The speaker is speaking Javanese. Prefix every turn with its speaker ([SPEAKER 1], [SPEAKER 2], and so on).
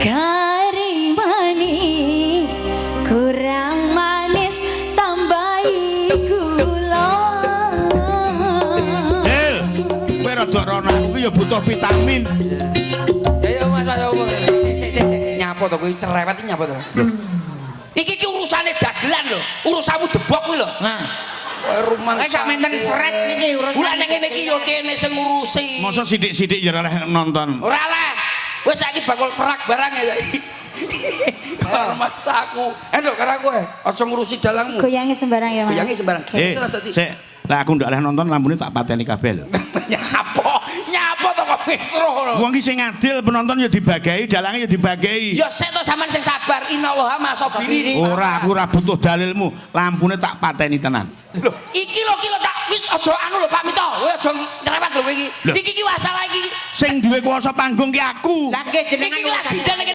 [SPEAKER 1] Kari manis kurang manis, tambahi gula.
[SPEAKER 2] Cil, kowe rada rono, aku ki ya butuh vitamin.
[SPEAKER 3] Ya ya, Mas, Mas, Mas. Nyapa to kuwi cerewet iki, nyapa to? Iki ki urusane dagelan lho, urusanmu debok kuwi lho.
[SPEAKER 4] Nah,
[SPEAKER 3] Kowe rumah.
[SPEAKER 4] eh, sak menten seret niki urusan.
[SPEAKER 3] Lah, ning ngene iki ya kene sing ngurusi.
[SPEAKER 2] Masa sithik-sithik ya ora oleh nonton?
[SPEAKER 3] Ora lah. Wis, saiki bakul perak barang ya saiki. Mas aku. Endok karo aku eh. Aja ngurusi dalangmu.
[SPEAKER 1] Goyangi sembarang ya, Mas.
[SPEAKER 3] Goyangi sembarang.
[SPEAKER 2] Eh, sik, lah aku ndak oleh nonton, lampune tak pateni kabeh lho.
[SPEAKER 3] Nyapa? Nyapa to kok ngesro ngono?
[SPEAKER 2] Wong ki sing adil, penonton ya dibagi, dalange ya dibagi.
[SPEAKER 3] Ya sik to, sampean sing sabar. Innallaha ma'as-sabirin.
[SPEAKER 2] Ora, aku ora butuh dalilmu. Lampune tak pateni tenan.
[SPEAKER 3] Lho, iki lho, iki lho tak wis aja anu lho, Pak Mito. Kowe aja nyerewet lho kowe iki.
[SPEAKER 2] Lho.
[SPEAKER 3] Iki ki masalah iki.
[SPEAKER 2] Sing duwe kuasa panggung ki aku.
[SPEAKER 4] Lah nggih jenengan
[SPEAKER 3] Iki lah sinden iki.